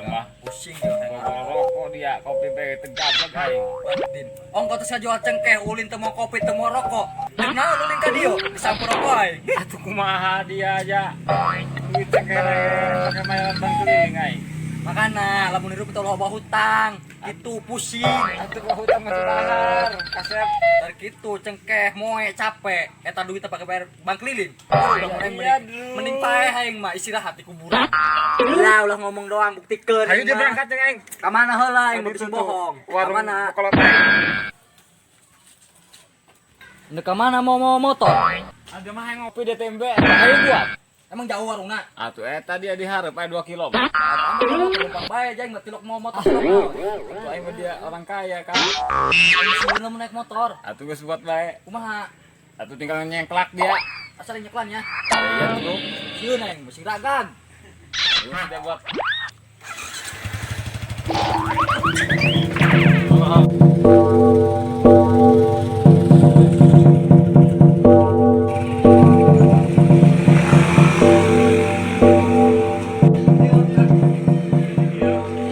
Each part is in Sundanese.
Mah. Pusing yo hayang Rokok dia kopi bae tegableg aing. Din. Ongko terus jual cengkeh ulin teu mau kopi teu mau rokok. Rek naon ulin ka dieu? Disampur rokok aing. Atuh kumaha dia aja. Duit cengkeh pakai mayaran bank keliling aing. Makana lamun hirup teu loba hutang. Gitu pusing. Atuh kok hutang mah dahar. Kasep. Dari gitu cengkeh moe capek. Eta duit teh pake bayar bank keliling. Udah Iya, mending, mending paeh aing mah istirahat di kuburan. Lah ulah ngomong doang buktikeun. Ayo dia berangkat jeung aing. Ka mana heula aing mah bisa bohong. Ka Warung mana? kolot aing. Ndek ka mana mau mau motor? Ada mah yang ngopi di TMB. Ayo buat. Emang jauh warungna? Atuh eta dia diharap aya 2 kilo. Numpang bae aja mah tilok mau motor tilok naon. Atuh aing mah dia orang kaya kan. Sieun lamun naik motor. Atuh geus buat bae. Kumaha? Atuh tinggal nyengklak dia. Asal nyeklan ya. Iya tuh. Sieun aing sing ragan. Geus dia buat.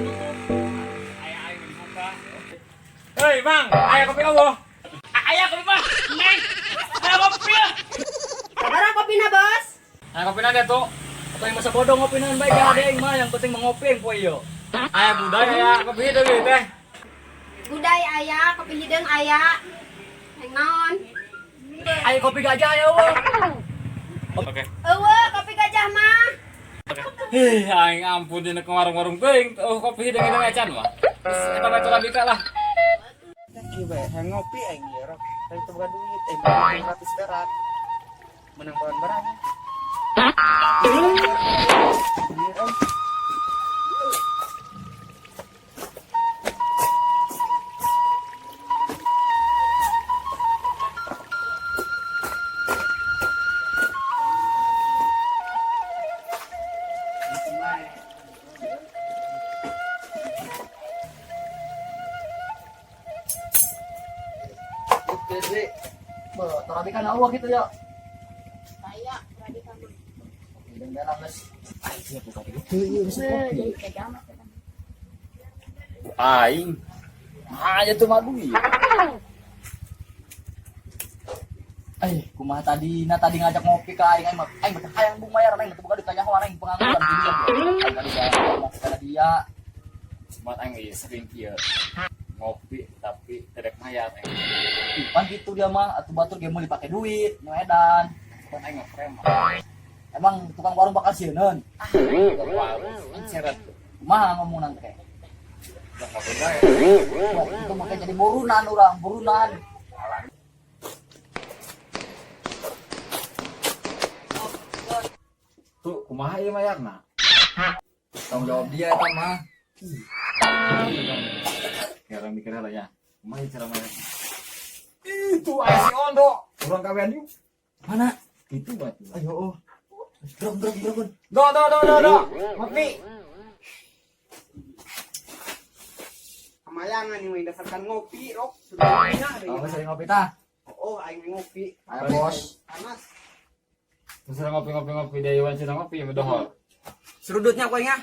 Aya aing dibuka. Hei, Bang, aya kopi eueuh. Aya kopi mah. Neng. Aya kopi. Sabaraha kopina, Bos? Aya kopi na tuh. Atau yang masa bodoh ngopinan bae gak ada aing mah yang penting mengopi yang poe ieu. Aya budaya aya kopi hideung ieu teh. Gudai aya, kopi hideung aya. Yang naon? Ayo kopi gajah ya eueuh. Oke. Eueuh, kopi gajah mah. Hih, aing ampun dina ke warung-warung teuing, oh kopi hideung-hideung acan mah. Geus eta mah Torabika lah. Kieu bae hayang ngopi aing ieu rok. Tapi teu boga duit aing boga 100 perak. Menang bawan barang. Ieu euy. Jadi, Torabika na eueuh gitu ya. Aya, Radika mah. Hideung belang geus. Jadi gajah mah. Aing. Aja tuh mah duit. Eh, kumaha tadi na tadi ngajak ngopi ka aing aing mah aing mah hayang bung mayar aing mah teu boga duit kanyaho aing pengangguran di dia. Aing tadi saya ngopi kana dia. Buat aing ieu sering kieu. Ngopi tapi tidak mayar aing. Ih, pan gitu dia mah atuh batur ge meuli pake duit, nu edan. Bukan aing mah preman. Emang tukang warung bakal sieuneun. Warung seret. Kumaha ngomong nang teh? Udah ngopi bae. Wah, itu makanya jadi burunan urang, burunan. Tuh kumaha ieu mayarna? Tanggung jawab dia eta mah. Sekarang mikir heula ya. Kumaha ieu cara mayar? Itu aya si Ondo. Urang kawean yuk. Mana? Itu buat. Ayo oh. Drong drong drong. Do do do do do. Ngopi. Kamayangan ieu mah dasarkan ngopi rok. Sudah dina deui. Oh, sering ngopi tah. Oh, aing ngopi. Ayo bos. Panas. Terus ngopi ngopi ngopi dia Iwan cina ngopi ya dohor. Serudutnya ku aing ah.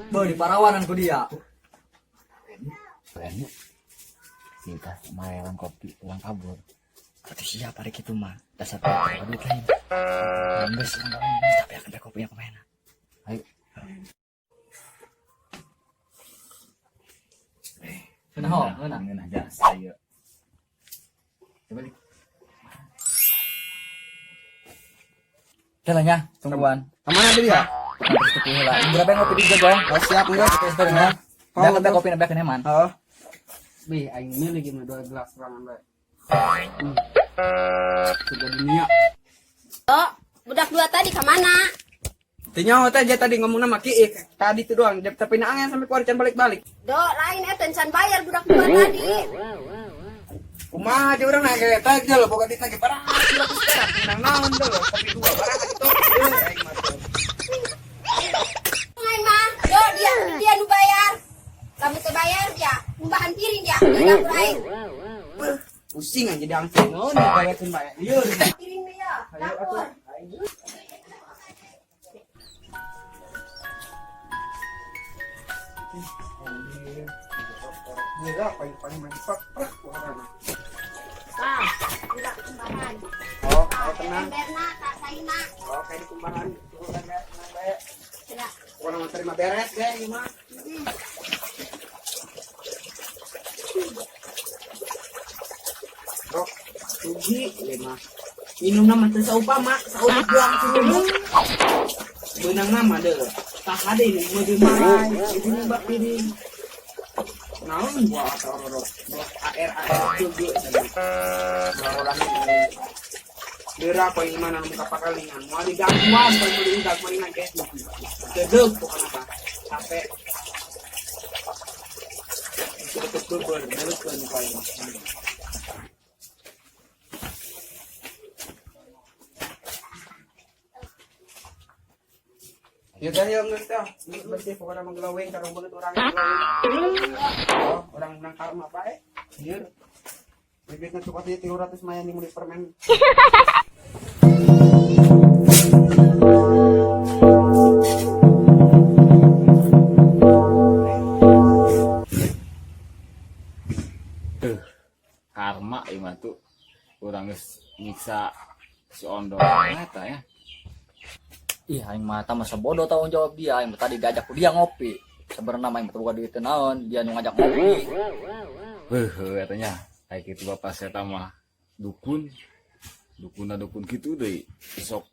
Beuh di parawanan ku dia. Berani. Sita mayaran kopi ulang kabur. Atuh siap hari kitu mah. Dasar teu duit lain. Geus tapi akan teh kopinya kumaha. Ayo. Ngeunah ho, ngeunah. Ngeunah jasa ieu. Coba di. Teh lah nya, tungguan. Kamana deui ya? Nanti tuh heula. Berapa yang ngopi di jagong? Oh, siap geus. Setengah. Oh, Beak kopi beak heman. Oh. Bih, aing milih gimana 2 gelas sorangan bae. Surga dunia. Oh, budak dua tadi ka mana? Teu nyaho teh dia tadi ngomongna mah kieu tadi tuh doang, dia tapi naangan sampai keluar can balik-balik. Do, lain eta can bayar budak dua tadi. Kumaha aja urang naik kereta aja loh, boga duit lagi barang 100 perak, menang naon tuh loh, kopi 2 barang gitu. Aing mah tuh. Aing mah, do dia dia nu bayar. Kamu teu bayar dia, ngumbahan piring dia di dapur aing. Beuh, pusing aja jadi angsin naon dibayarkeun bae. Lieur. Piring dia, Ayo dapur. atuh. Gila, paling-paling main prak prak warna. Tah, ulah kumbahan. Oh, Tah, oh tenang. emberna, tah saina. Oh, kayak di kumbahan. Tuh, kan, ya, tenang bae. Kira. Pokoknya mah terima beres deh, ini mah. Rok, rugi, ieu mah. Minum nama teu saupama, saeutik doang curug. Beunang nama deh. Tah hade nu meuli marai, itu nembak piring. Naon buah atau rorok? Buah AR AR juga sana. Buah orang ini. Dera poin mana nu kapakalingan, moal digangguan poin meuli gangguan ge. Dedeg pokona mah. Capek. Tutup beber, mulutkeun poin. Ya teh yang geus teh, geus bersih pokona mah glowing karung beungeut urang glowing. Oh, urang menang karma bae. Ieu. Bibitna cukup ieu 300 mayan di murid permen. Tuh, karma ieu mah tuh. Urang geus nyiksa si Ondo. Eta ya. Ih, aing mah tah masa bodoh tanggung jawab dia. Aing mah tadi diajak ku dia ngopi. Sebenarnya mah aing teu boga duit teu naon, dia nu ngajak ngopi. Heuh, katanya. Kayak gitu bapak saya mah dukun. Dukun dukun gitu deui. Sok.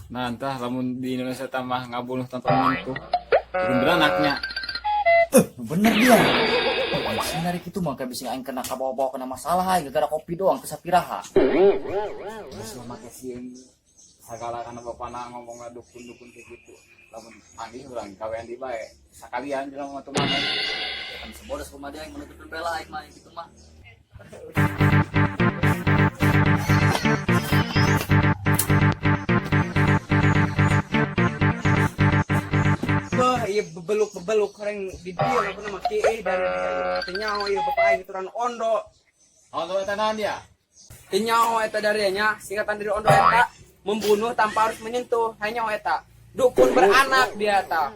Nah, entah lamun di Indonesia tambah ngabunuh tanpa menyentuh. Dukun beranaknya. Bener dia. Oh, aing sih narik itu mah kayak bisa aing kena kabawa-bawa kena masalah aing gara-gara kopi doang teu sapiraha. Terus mah make sieun sagala kana bapana ngomongna dukun-dukun kayak gitu. Lamun panggih urang kawean di bae. Sakalian jelema mah teu manut. Ya kan sebodoh kumaha dia aing menutup bela aing mah gitu mah. Beuh, ieu bebeluk-bebeluk horeng di dieu apa nama kieu dari teu nyaho ieu bapak aing turan ondo. Ondo eta naon dia? Teu nyaho eta dari nya, singkatan dari ondo eta membunuh tanpa harus menyentuh, hanya eta. Dukun beranak dia eta.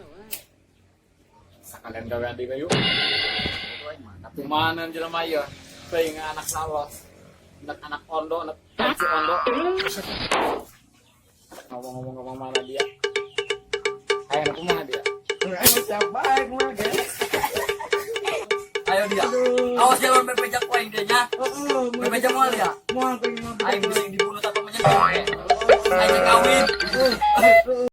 Sakalian gawean di bae yuk. Bodoh aing mah, tapi Kumaha jelema ieu? Teuing anak salos. Anak anak ondo, anak si ondo. Ngomong-ngomong ngomong mana dia? Hayang kumaha dia? Aing siap bae mah guys. Ayo dia. Awas jalan bebejak ku aing dia nya. Heeh, Bebejak moal ya. moal kuing mah. Aing bisa dibunuh tanpa menyentuh. Aing kawin.